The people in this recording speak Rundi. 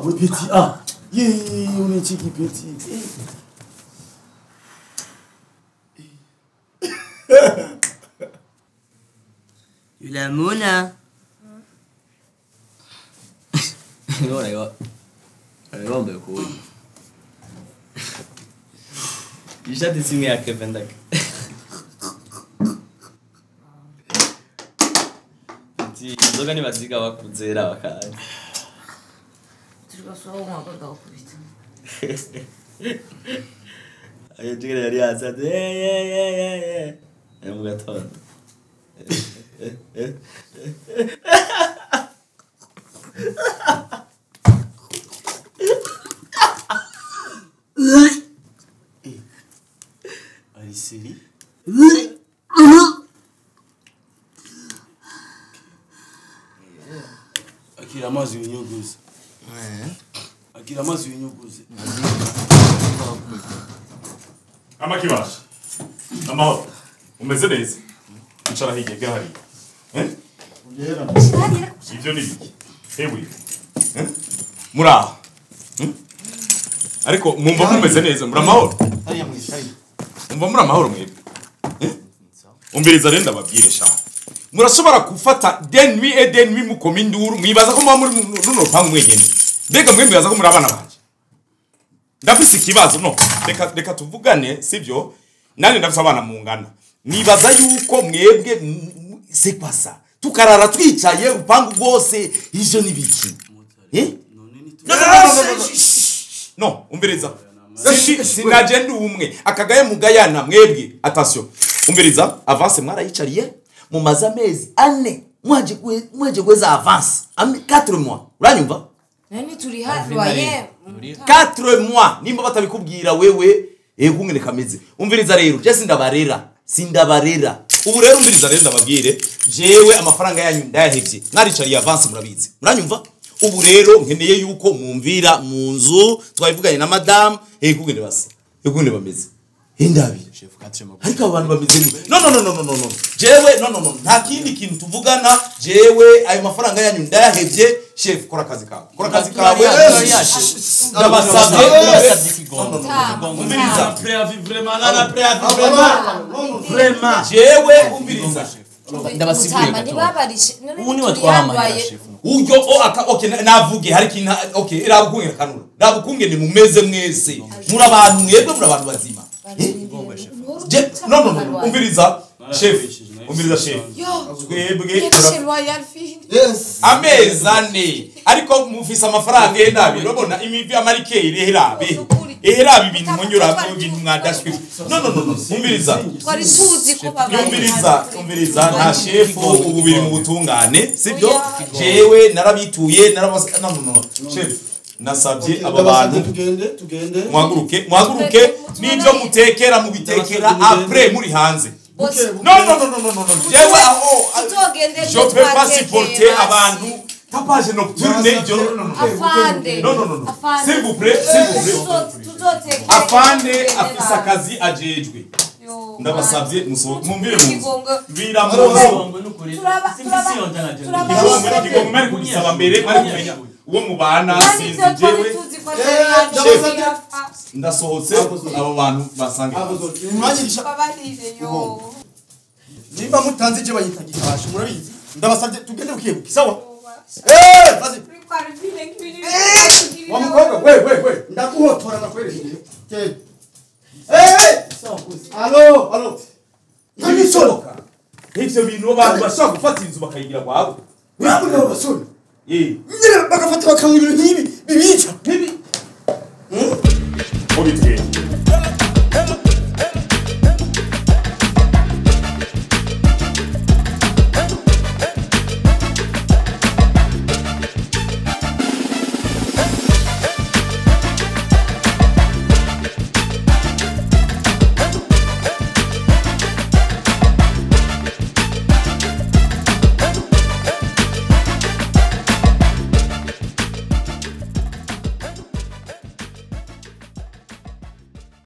We petit ah. Ye unechiki petit. Yulamuna. 我嚟个，嚟个唔对苦。Ishati simu yake pendaka. Ati inzoga nibaziga bakuzera bakaje. Turikosoma ndakubita. Ayo jigere yari yasaze ye. Mu gatondo. Seri? Akira amazi winyoguze. Akira amazi winyoguze. Amakibasha. Amahoro. Umeze neza. Icara hirya gahari. Eh? Ivyo ni biki? Hewe. Eh? Muraho. Ariko mwumva mumeze neza, muri amahoro. Hariya mwishayi. Umva muri amahoro mwebwe. Umviriza rero ndababwire sha. Murashobora gufata des nuits et des nuits mukoma induru mwibaza ko muba muri runo rupangu mwenyene. Mbega mwe mwibaza ko muri abana banje. Ndafise ikibazo no. Reka tuvugane sivyo? Nani ndafise abana mungana. Nibaza yuko mwebwe c'est quoi ça? Tukarara twicaye urupangu rwose ivyo ni biki? Eh? No, umviriza. Sinagenda umwe akagaye mugayana mwebwe attention umviriza avance mwarayicariye mumaze amezi ane mwaje gweza avance 4 mois uranyumva nani turi hafi 4 mois nimba batabikubwira wewe kungene kameze umviriza rero je sindabarera ubu rero umviriza rero ndababwire jewe amafaranga yanyu ndayahevye mwaricariye avance murabizi muranyumva ubu rero nkeneye yuko mumvira mu nzu twabivuganye na madame kugende basa kugende bameze indabi chef 4 mois ariko abantu bameze no no no no no no jewe no no no nta kindi kintu tuvugana jewe ayo mafaranga yanyu ndayahevye chef kora akazi kawe kora akazi kawe ndabasabye umviriza préavis vraiment la préavis vraiment jewe umviriza ndabasiguye gato ubu ni watwahamagara chef uyo o aka okay navuge hari kintu okay irabukungera kanura ndabukungene mumeze mwese muri abantu mwebwe muri abantu bazima no no no umviriza chef umviriza chef twebwe amezane ariko mufise amafaranga nabi urabona imivi amarike ireherabe eherabe ibintu munyura ibintu mwadashwe no no no umviriza twari tuzi ko babaye umviriza nta chef ubu biri mu butungane sibyo jewe narabituye narabasa no no no chef nasabye aba bantu tugende muhaguruke nibyo mutekera mubitekera après muri hanze no no no no no no jewe aho je peux pas supporter abantu tapage nocturne no no no afande no no no s'il vous plaît afande afisa akazi ajejwe ndabasabye mumbire mu bira mu turaba kugisaba mbere bari kumenya uwo mubana sinzi jewe ndasohotse abo bantu basange nimba mutanze je bayitagikasha murabizi ndabasabye tugende bukebuke sawa vas-y wa mukobwa we ndaguhotora nakwereje allo allo ntabishoboka ivyo bintu abantu bashobora gufata inzu bakayigira kwabo urabona basore nyine bagafata bakanywa ibintu nk'ibi bibica